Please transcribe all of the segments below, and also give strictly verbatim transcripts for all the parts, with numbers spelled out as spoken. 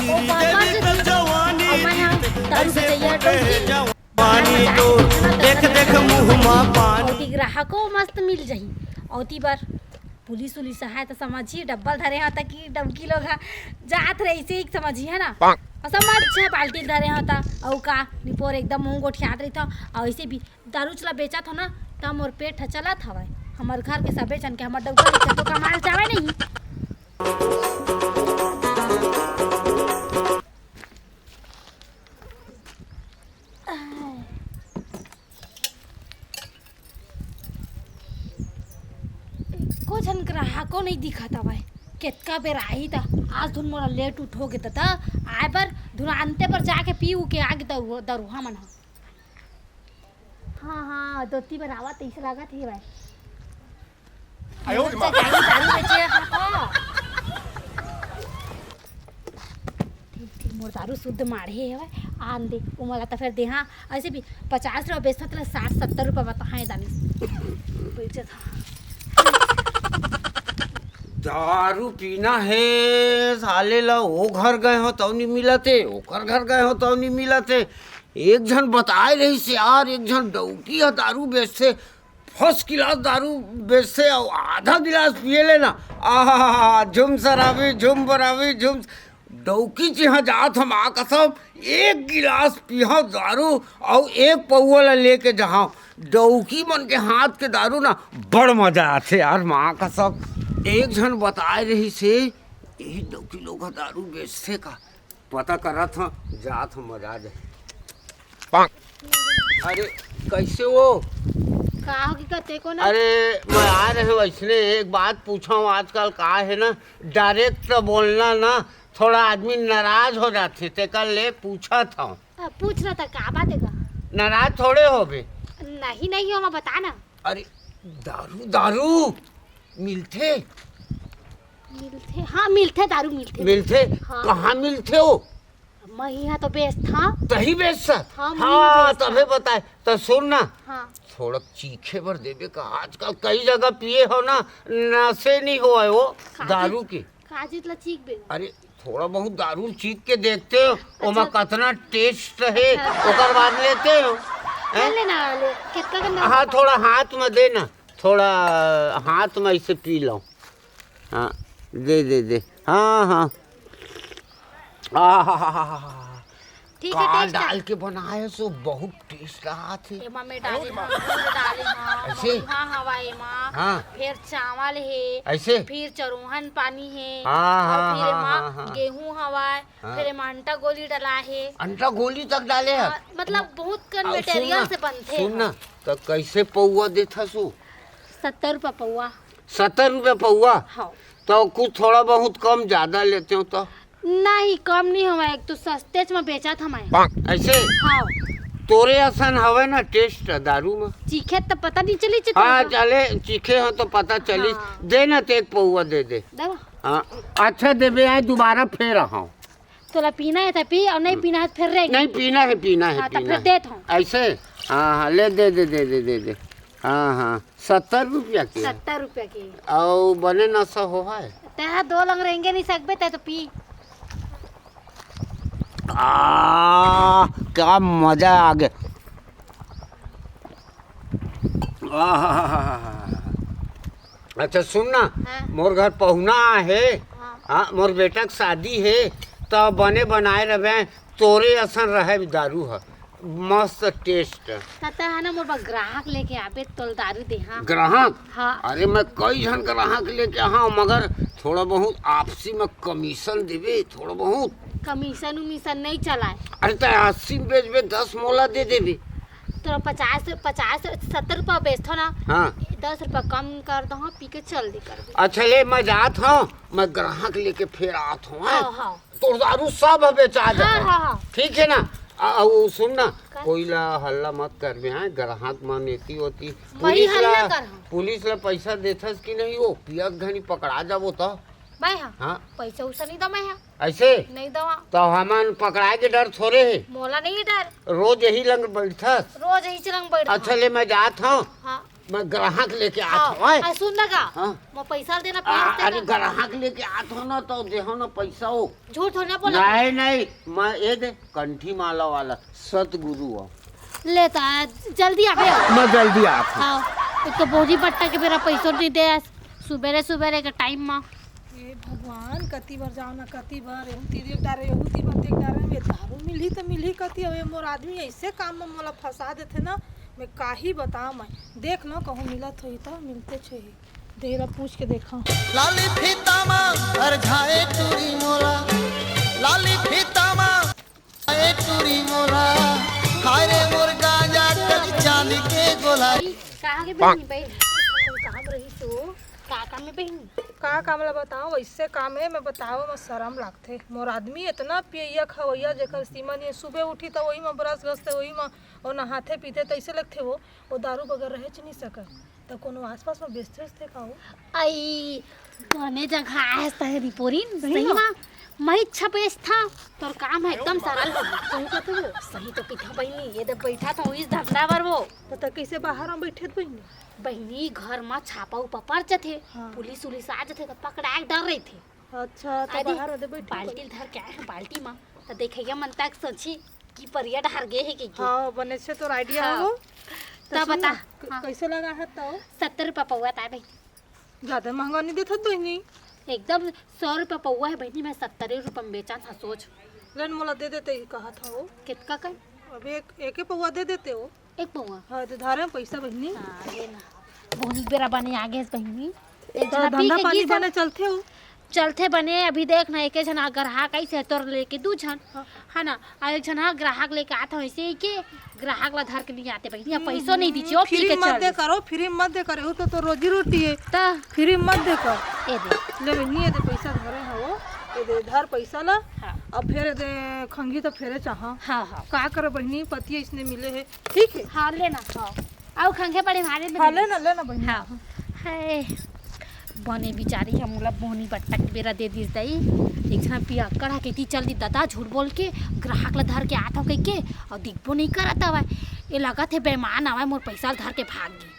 ओ बाबा जी, अउ मैं हा दारू बेचइया डौकी। पानी तो देख देख मुंह मा पानी। ओती ग्राहको मस्त मिल जाही। ओती बर पुलिस उलिस आय त समझही, डब्बल धरे हों त कि डौकी लोग ह जात रहे, अइसे ही समझही, है ना? अउ समझ छे बाल्टी धरे हों त, अउ का निपोर एकदम मुंह गोठियात रहिथों। अउ अइसे भी दारू चला बेचत हों ना, त मोर पेट ह चलत हवय। हमर घर के सबे झन के हमर डौका ल तो कमाल जावय नहीं। एको झन ग्राहको नइ दिखत हवय। केतका बेर आही त आज धुन मोला लेट उठ होगे त, त आय बर धुन आनते बर जाके पी उ के आगे दरू-, दरूहा मन ह। हाँ, हाँ, दोती बर आवत तइसे लागत हे भाई। आयो रे माँ। दारू, दारू बेचे ह का? ठीक, ठीक, मोर दारू शुद्ध माढ़े हवय, आन दे, ओ मोला त फेर देहा। अइसे भी पचास रुपया बेचत ले साठ सत्तर रुपया बताहे दानी। बेचत हा। दारू पीना हे साले ला, ओ घर गए हों तब नी मिलत हे, ओकर घर गए हों तब नी मिलत हे। एक झन बताए रहिस यार, एक झन डौकी ह दारू बेचथे, फर्स्ट क्लास दारू बेचथे अउ आधा गिलास पिए ले ना, आहा, झुम सराबी, झुम बराबी, झुम। डौकी जिहाँ जात हों माँ कसम, एक गिलास पीहूँ दारू अउ एक पौवा ला लेके जाहूँ। डौकी मन के हाथ के दारू ना बड़ मजा आथे यार, माँ कसम। एक झन बताए रहिस हे, यही डौकी लोग ह दारू बेचथे का? पता करत हों, जात हों, मजा आ जाही। अरे, कइसे हो? का हो कि कते को ना? अरे, मैं आय रहेंव अइसने, एक बात पूछूँ, आजकल का हे ना, डायरेक्ट बोलना ना, थोड़ा आदमी नाराज हो जाथे, तेकर ले पूछत हों। अ, पूछ ना त का बात हे का? नाराज थोड़े होबे। नहीं, नहीं हों, मैं बता ना। अरे, दारू, दारू मिलथे? मिलथे? हाँ, मिलथे, दारू मिलथे। मिलथे? हाँ। कहाँ मिलथे वो? मैं इहाँ तो बेचथों। तहीं बेचथस? हाँ, मैं हाँ, इहाँ बेचथों। तभे बताए। त सुन ना, हाँ। थोड़ा चीखे बर देबे का? आजकल कई जगह पिए हों ना, नशे नहीं होवय वो का दारू चीज, के। का चीज ला चीखबे? अरे, थोड़ा बहुत दारू चीख के देखते हों, अच्छा। ओमा कतना टेस्ट हे, अच्छा। ओकर बाद लेते हों। हैं? ले ना, ले। कितना करना हाँ, होगा? थोड़ा हाथ में दे ना, थोड़ा हाथ में अइसे पी लूँ। हाँ, दे, दे, दे। हाँ, हाँ। आहा, ठीक हे, का टेस्ट डाल के बनाए सो, बहुत टेस्ट आथे। एमा मैं डाले हँव, गुड़ डाले हँव, अइसे? महुआ हवय एमा, हाँ। फेर चावल हे, अइसे? फिर चरोहन पानी हे, हाँ, अउ हाँ, फिर हाँ, एमा हाँ, हाँ। गेहूं हवय, हाँ। फिर एमा अंटा गोली डला हे। अंटा गोली तक डाले हे? हाँ, मतलब बहुत कन अउ सुन मटेरियल ना, से बनथे सुन एहा। ना, त कइसे पौवा देथस ओ? सत्तर रुपया पौवा। सत्तर रुपया पौवा? हाँ। त कुछ थोड़ा बहुत कम ज्यादा लेते हो त? नहीं, कम नहीं हवय, एक तो सस्तेच म बेचत हवय। अइसे? हाँ। तोरे असन हवय ना टेस्ट दारू म? चीखे त पता नहीं चली चित्र हाँ, का। चले, चीखे हो त पता चली। हाँ। दे ना, ते एक पौवा दे दे। देवा? हाँ, अच्छा देबे, आय दुबारा फेर आहां। तोला पीना हे त पी, अउ नहीं हम्म। पीना हे त फेर रह। नहीं, पीना हे, पीना हे, हाँ, त पीना फेर हे। देत हूँ। अइसे? हाँ, हाँ, ले दे, दे, दे। हाँ, हाँ, सत्तर रुपया के? सत्तर रुपया के। अउ बने नशा होवय? तेहा दो लंग रेंगे नहीं सकबे, ते तो पी। आ, क्या मजा आ गया। आहा। अच्छा सुन ना, हाँ। मोर घर पहुना आहे, हाँ। हाँ, मोर बेटा के शादी हे, त बने बनाए रहे, तोरे असन रहे दारू ह, मस्त टेस्ट। त तैं ह ना मोर बर ग्राहक लेके आबे, तोल दारू दे, हाँ। ग्राहक? हाँ। अरे मैं कई झन ग्राहक लेके आहा, मगर थोड़ा बहुत आपसी में कमीशन देबे, थोड़ा बहुत। कमीशन उमीशन नहीं चलाए। अरे त अस्सी में बेचबे, दस मोला दे देबे। तोरा पचास, पचास, सत्तर रुपया बेचथो ना, हाँ। दस रुपया कम कर दो, हाँ, पी के चल दे कर दे। अच्छा ले, मैं जात हूँ, मैं ग्राहक लेके फेर आत हूँ, हैं? हाँ, हाँ। तोर दारू सब ह बेचा जा। हाँ, हाँ, हाँ। ठीक है ना? आ, आ, वो सुन ना, का? कोई ला हल्ला मत करबे, हैं? ग्राहक मन एती ओती। वही पुलिस हल्ला ला, कर, हाँ। पुलिस ला पैसा देथस कि नहीं वो? पियत घनी पकड़ा जाबो त? मैं हाँ। हाँ। पैसा उसा नहीं दो मैं हाँ। अइसे? नहीं दवा। त हमन पकड़ाए के डर थोरे हे। मोला नहीं डर। रोज यही लंग बैठथस? रोज यही लंग बैठथस। अच्छा ले, मैं जात हूँ। हाँ। मैं ग्राहक लेके आत हवं। हाँ, सुन ना गा। हाँ। मैं पैसा देना आ, प्लीज अरे, देना। ग्राहक लेके आत हवं ना, तो देहव ना पैसा हो। झूठ हो ना बोला। नहीं, नहीं, मैं ये दे कंठी माला वाला सतगुरु हूँ। ले ता, जल्दी आबे। मैं जल्दी आत हूँ। हाँ, एक तो बोनी बट्टा के बेरा पैसो नहीं दे, सुबेरे सुबेरे के टाइम में। ए भगवान, कति बार जाओ ना, कति बार एहू तीर एक डारे, एहू तीर एक डारे में दारू मिलही त मिलही कति। अब ये मोर आदमी ऐसे काम में मोला फंसा देथे ना, मैं काही बताओ। मैं देख लो, कहूँ मिलत होही त मिलते छे ही। देरा पूछ के देखा। लाली फीता मा हर झाए टूरी मोला, लाली फीता मा हर झाए टूरी मोला, हाय रे मोर गांजा कली चांदी के गोला। कहाँ के बहनी, बहनी? कहाँ में रही तू? का काम में बहनी? का काम ला बताओ, वैसे काम है, मैं बताओ, मैं शर्म लागथे। मोर आदमी इतना पियैया खवैया, जेकर सीमा नहीं है। सुबह उठी त वही में ब्रश घसथे, वही में, और नहाथे पीथे, तैसे लगथे वो, वो दारू बगैर रहे च नहीं सके। त कोनो आसपास में बेचथे उसथे का हो? आई, बने जगह आयस तहे रिपोरिन, सही सही में। में। मैं इच्छा बेचथा, तोर काम है एकदम सरल। सही कहते हो? सही तो किथा बहनी, ये दे बैठा था इस धंधा बर वो। त, त कैसे बाहर में बैठे बहनी? बहनी, घर में छापा उपा पड़ जथे, हाँ। पुलिस उलिस आ जथे, त पकड़ाए के डर रहिथे। अच्छा, त आदे, बाहर आदे बैठे बाल्टी बैठे। धर के आए हैं, बाल्टी में, त देखे के मन तक सोची कि परिया डहर गे हे के, के। हाँ, बने से तोर आइडिया हाँ। हो। त त सुन बता, ना, क-, हाँ। कैसे लगा है तो? सत्तर रुपया पौवा ताय बहनी। ज्यादा महंगा नहीं देथत बहनी। एकदम सौ रुपया पौवा है बहनी, मैं सत्तरे रुपया में बेचा था, सोच। लेन मोला दे देते ही कहा था वो। कितका का? अब एक, एक ही पौवा दे देते हो। एक पौवा? हाँ, तो धारे में पैसा बहनी। हाँ, ले ना। बोनी बेरा बने आगे से बहनी। एक तो जना पी धंधा के पानी गिर बने चलथे हो? चलथे बने, अभी देख ना, एके झन ग्राहक आइस हे, तोर लेके दू झन, हाँ। है ना, अउ एक झन हा ग्राहक लेके आत हवं, ऐसे ही के ग्राहक ला धर के नहीं आते बहनी, या पैसो नहीं दीजिए, वो पी फ्री के मत चल दे दिस। करो, फ्री मत दे करे, वो तो, तो रोजी रोटी है। त? फ्री मत दे कर। ए दे। ले बहनी, ये दे पैसा धरे हवो, ये दे धर पैसा ला, हाँ। अब फेर ये दे खंगी तो फेरे चाहा। हाँ, हाँ। का करे बहनी, पति इसने मिले है, ठीक है? हाँ, लेना, हाँ। अउ खंगे पड़े मारे में हाँ, दे। लेना, लेना बहनी। हाँ। हाय, बने बिचारी ह मोला बोनी बट्टा के बेरा दे दिस दाई। एक झन पियक्कड़ ह कहिथे चल दी ददा, झूठ बोल के ग्राहक ला धर के आत हव कहिके, अउ दिखबो नइ करत हवय। ए लगत हे बेईमान आवय, मोर पइसा ला धर के भाग गे।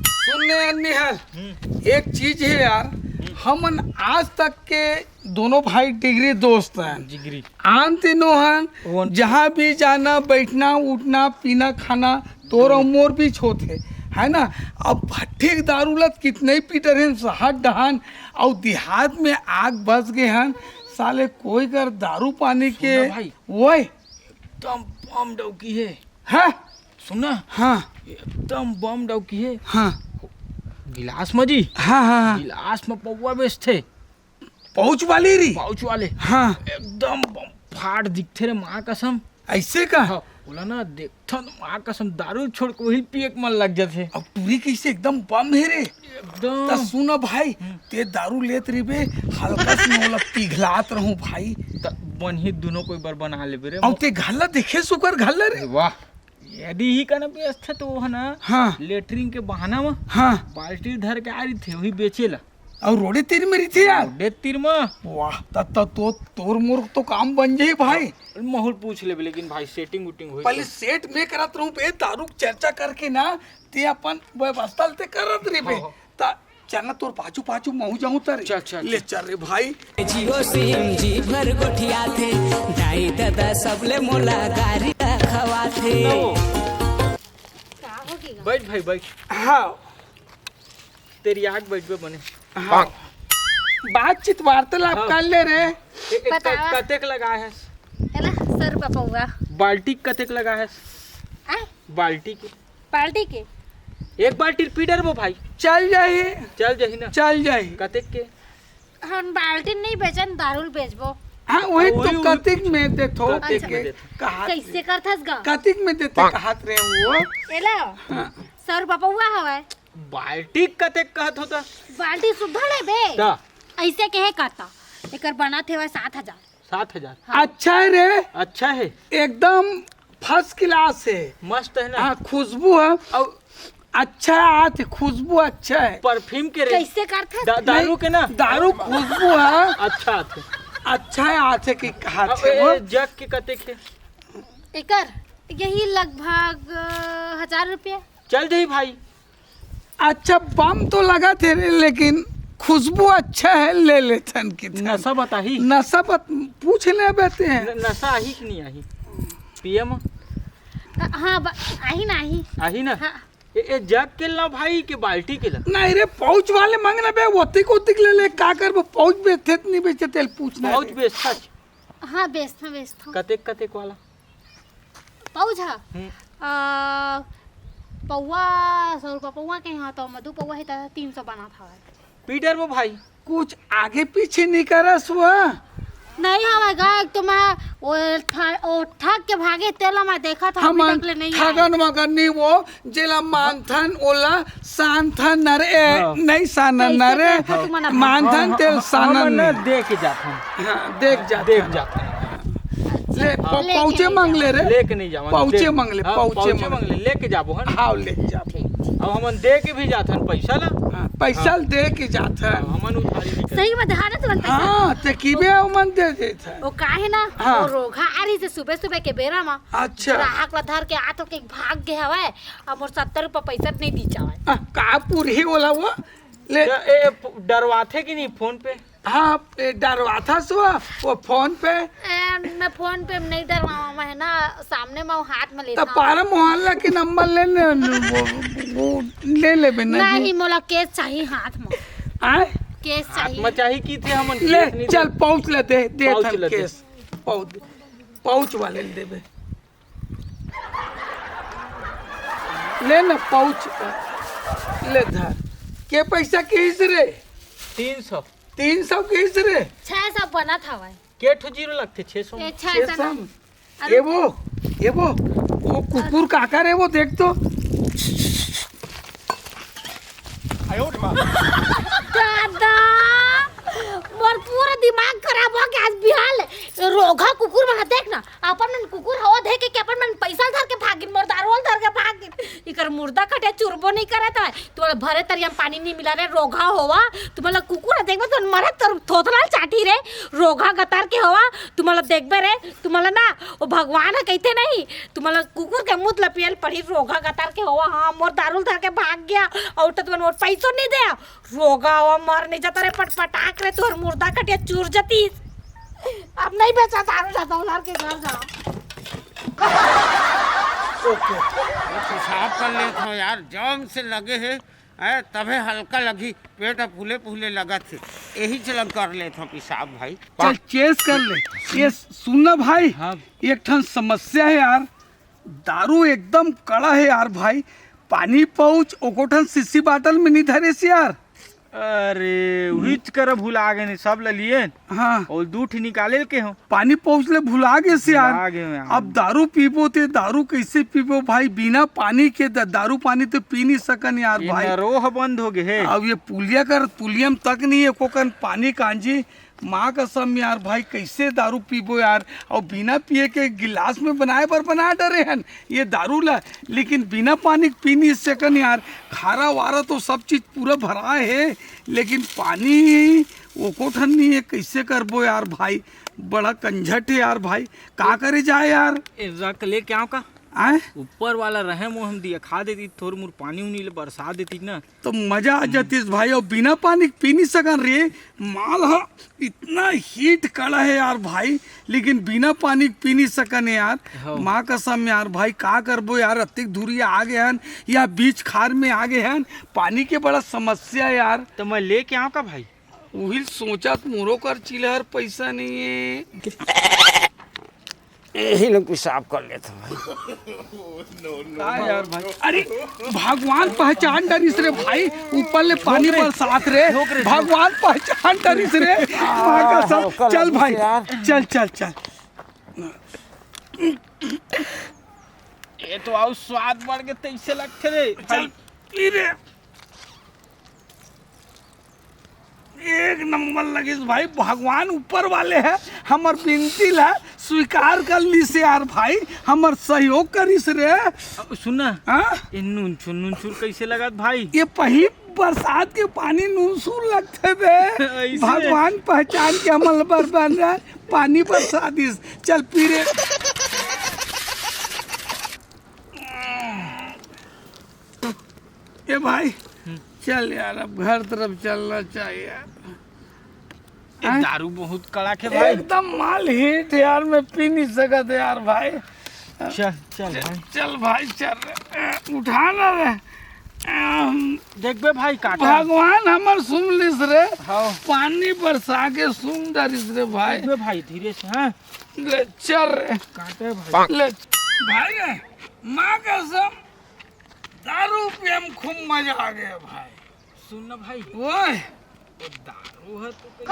सुन ने यार निहाल, हम्म। एक चीज हे यार, हम्म। हमन आज तक के दोनों भाई डिग्री दोस्त हैं। जिगरी। आन तीनों हन, ओन- जहाँ भी जाना, बैठना, उठना, पीना, खाना, तोर अउ मोर बीच होथे, है ना? अब भट्ठी के दारू लत कितने पी डरेन, शहर डहान, अउ देहात में आग बस गे हन। साले कोई कर दारू पानी के सुन ना भाई। ओए। एकदम बम डौकी हे। हाँ? सुन ना। हाँ। एकदम बम डौकी हे। हाँ। गिलास में जी। हाँ, हाँ, हाँ। गिलास में पौवा बेचथे। पाउच वाली री? पाउच वाले। हाँ। एकदम बम फाट दिखथे रे, माँ कसम। ऐसे का? हाँ, बोला ना, देखथन, माँ कसम, दारू छोड़ के वही पिए के मन लग जाथे। अब टूरी कैसे एकदम बम हे रे। एकदम। त सुन भाई, हम्म। ते दारू लेत रहिबे, हल्का से ओला पिघलात रहूं भाई। त बनही दोनों कोई बर बना लेबे रे। अब ते घल्ला देखे सुकर घल्ला रे। अरे वाह। यदि ही कना व्यवस्था तो है ना, हाँ। लेटरिन के बहाना में हाँ। बाल्टी धर के आ रही थे, वही बेचे ला। अउ रोडे तीर में रहिथे यार। रोडे तीर में। वाह, त, त, तो, तोर मोर तो काम बन जाही भाई। महूल पूछ लेबे, लेकिन भाई सेटिंग उटिंग होई पहले तो। सेट में करत रहूं बे, दारू के चर्चा करके ना, ते अपन व्यवस्था ल ते करत रहिबे। हाँ, हाँ। त चल ना, तोर पाछू पाछू महू जाहूं त रे। चल, चल, ले चल। चल रे भाई। जियो सिम जी भर गोठियाथे, दाई ददा सबले मोला गारी खवाथे। का हो गया? बैठ भाई, बैठ। हाँ। तेरी आग बैठबे बने। हाँ। बातचीत वार्तालाप हाँ। कर ले रे। ए, ए, क-, बतावा। कतेक लगा है? एला सौ रुपया पौवा। बाल्टी कतेक लगा है? आ? बाल्टी के। बाल्टी के? एक बाल्टी पी डरबो भाई। चल जाही। चल जाही ना। चल जाही। कतेक के? हम बाल्टी नहीं बेचन, दारू बेचबो। हाँ, वही हाँ, तो वही, वही कतिक पूछ। में देथो। कतिक में अच्छा। देथो। कहा कैसे करथस गा? कतिक में देथे कहत रहे वो। एला? हाँ। सौ रुपया पौवा हवय। बाल्टी कतेक कहत होता? बाल्टी सुद्धा लेबे। ता। ऐसे कहे कहता। एकर बनत हे सात हजार। सात हजार। हाँ। अच्छा है रे। अच्छा है। एकदम फर्स्ट क्लास है। मस्त है ना? हाँ, खुशबू है। और अच्छा आत है, खुशबू अच्छा है। परफ्यूम के रे। कैसे करथे? दा-, दारू के ना? दारू खुशबू है। अच्छा आत है। अच्छा है, आत है कि कहा अब थे ए, वो? जग के कते के? एकर यही लगभग, अ, हजार रुपया। चल जाही भाई। अच्छा, बम तो लगथे रे, लेकिन खुशबू अच्छा हे, ले लेथन किथन। नशा बताही? नशा बत-, पूछ लेबे ते। न-, नशा आही कि नहीं आही? पिए म? हाँ, ब-, आही ना, आही। आही ना? हाँ। ए, ए जग के ला भाई, के बाल्टी के ला? नहीं रे, pouch वाले मंग ना बे, ओतिक ओतिक ले ले, का करबो? Pouch बेचथे त नहीं बेचथे, तेला पूछना हे। Pouch बेचथस? हाँ, बेचथन, बेचथन। कतेक, कतेक वाला? Pouch ह? हम्म। आ, पौवा, सौ रुपया पौवा के ह, त ओमा दू पौवा हे, त तीन सौ बनात हवय। पी डरबो भाई। कुछ आगे पीछे नहीं करस वो। नहीं हवय गा, एक तो मैं ओ ठा-, ओ ठग के भागे, तेला मैं देखत हंव, अभी हमन तक ले नहीं आय। ठगन वगन नहीं वो, जेला मानथन ओला सानथन न रे, ए, हाँ। नहीं सानन न रे, कैसे करथो तुमन अपन? मानथन तेल सानन हमन नहीं। दे के जाथन। हाँ, देख जाथन। देख जाथन। ले, हाँ। पौ-, लेके pouch ए नहीं मांग ले जाओ। रे। लेके नहीं जावन। Pouch ए दे। मांग ले, हाँ, pouch ए pouch ए मांग मांग ले। ले, लेके जाबो, हन? हाँ, लेके जाबो। ठीक, ठीक। अब हमन दे के भी जाथन पैसा ला। हाँ, पैसा हाँ। दे के जाथन। हाँ, हमन उधारी नहीं करथन। सही में ध्यान से मन पैसा। हाँ, ते किबे ओमन दे देथन। वो काहे ना, हाँ। वो रोघा आ रही से सुबह सुबह के बेरा मा। अच्छा। ग्राहक ला धर के आत हो के भाग गे हवय, अब मोर सत्तर रुपया पैसा नहीं दी जावय। आ, का पुरही ओला वो? ले। ए, ए, प-, डरवाथे कि नहीं फोन पे? हाँ, ए, डरवाथस वो, वो फोन पे। ए, मैं फोन पे नहीं डरवावा, मैं है ना, सामने में वो हाथ में लेता त हूँ। पारा मोहल्ला के नंबर ले ले, वो, वो ले लेबे ना जी। नहीं, मोला cash चाहिए हाथ में। आय? Cash हाथ चाहिए। में चाहिए की थे हमन ले, cash नहीं चल, दे। Pouch ले दे, दे pouch थन ले दे। Cash। Pouch, pouch वाले ले देबे। ले ना pouch, ले धर। के पैसा किहिस रे? तीन सौ। तीन सौ किहिस रे? छह सौ बनत हवय। के ठो zero लगथे? छह सौ। ए, छह सौ छह सौ ना। में? अरे ए वो, ए वो, वो कुकुर काकर हे वो, देख तो। दादा, मोर पूरा दिमाग खराब हो गया आज बिहाल। रोघा कुकुर मन देख ना, अपन मन कुकुर हवा देख के अपन मन पैसा धर के भागिन, मोर दारू धर के भागिन। इकर मुर्दा कटे चुरबो नहीं करे तो, तुम्हारा भरे तरिया में पानी नहीं मिला रे, रोघा होवा। तुम्हारा कुकुर देखबे तो मरे तोर थोथना चाटी रे, रोघा गतार के होवा। तुम्हारा देखबे रे, तुम्हारा ना, वो भगवान ह कहिथे नहीं, तुम्हारा कुकुर के मुत ल पियल पड़ी, रोघा गतार के होवा। हाँ, मोर दारू धर के भाग गया, अउ त तुमन मोर पैसो नहीं दे। रोगा हुआ मर नहीं जाता रे, पटपटाक रे, तोर मुर्दा कटिया चूर जतीस। अब नहीं बेचा दारू, जाता हूँ, घर के घर जाओ। ओके। ये पेशाब कर लेत हव यार, जम से लगे हे, ए, तभे हल्का लगी, पेट ह फूले फूले लगत हे, यही चलन कर लेत हव पेशाब भाई। चल, चेस कर ले। ये सुन ना भाई, हाँ। एक ठन समस्या हे यार, दारू एकदम कड़ा हे यार भाई, पानी pouch, ओको ठन शीशी बाटल में नहीं धरेस यार। अरे, उहीच करा भुला गे, नहीं सब ल लिए। हाँ। अउ दू ठी निकाले के हो। पानी pouch ले भुला गेस यार। भुला गे हो यार। अब दारू पीबो ते दारू कैसे पीबो भाई? बिना पानी के द-, दारू पानी तो पी नहीं सकन यार ये भाई। नरोह बंद हो गे हे। अब ये पुलिया कर, पुलिया में तक नहीं हे, एको कन पानी कांजी। माँ कसम यार भाई, कैसे दारू पीबो यार? अउ बिना पिए के गिलास में बनाए बर बना डरे हन ये दारू ला, लेकिन बिना पानी के पी नहीं सकन यार। खारा वारा तो सब चीज पूरा भराए हे, लेकिन पानी एको ठन नहीं हे। कैसे करबो यार भाई, बड़ा कंझट हे यार भाई, का करे जाए यार? ए, रख ले क्या का? आय? ऊपर वाला रहे, वो हम दिया खा देती, थोड़ी मुर पानी उनी ले बरसा देती ना। तो मजा आ जातीस भाई, अउ बिना पानी के पी नहीं सकन रे। माल ह इतना हीट कड़ा हे यार भाई, लेकिन बिना पानी के पी नहीं सकन यार। हौ। माँ कसम यार भाई, का करबो यार, अतिक दूरी आ गे हन या बीच खार में आ गे हन, पानी के बड़ा समस्या यार। तो मैं लेके आऊँ का भाई? उही सोचत मोरो कर चिल्हर पैसा नहीं हे। यही लोग पेशाब कर लेत हन भाई। का यार भाई? अरे, भगवान पहचान डरिस रे भाई, ऊपर ले पानी रोक रे। बरसात रे। रोक रे, रोक। भगवान पहचान डरिस रे। माँ कसम। रोक चल लगिस भाई, यार। चल, चल, चल। ये तो अउ स्वाद बढ़ के तैसे लगथे रे। चल, पी रे। एक नंबर लगिस भाई, भगवान ऊपर वाले हे, हमर बिनती ला स्वीकार कर लिस यार भाई, हमर सहयोग करिस रे। अब सुन ना, हाँ? ये नूनचूर, नूनचूर कैसे लगत भाई? ये पहिली बरसात के पानी नूनचूर लगथे बे। ऐसे? भगवान पहचान के हमन बर बन रहा, पानी बरसा दिस। चल पी रे। ए भाई, हम्म। चल यार, अब घर तरफ चलना चाहिए यार। ए, दारू बहुत कड़क हे भाई। एकदम माल हीट यार, मैं पी नहीं सकत यार भाई। चल चल भाई। चल भाई, चल रे, उठा ना रे। अम, देखबे भाई काटा। भगवान हमर सुन लिस रे। हाँ। पानी बरसा के सुन डरिस रे भाई। देखबे भाई धीरे से, हाँ। ले चल रे। काटे भाई। ले भाई रे, माँ कसम, दारू पिए में खूब मजा आ गया भाई। सुन ना भाई, ओए, वो दारू है तो कहीं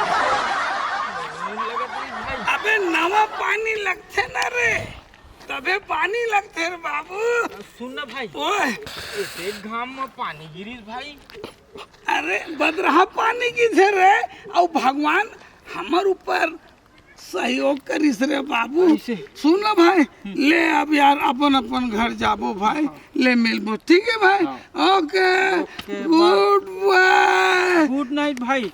लगत नहीं भाई। अबे नवा पानी लगथे ना रे, तबे पानी लगथे रे बाबू। सुन ना भाई, ओए, एक घाम में पानी गिरिस भाई। अरे बदरहा पानी गिरथे रे, अउ भगवान हमर ऊपर सहयोग करिस रे बाबू। ऐसे? सुन ना भाई, ले अब यार अपन अपन घर जाबो भाई, ले मिलबो, ठीक है भाई? ओके, गुड बाय। गुड नाइट भाई।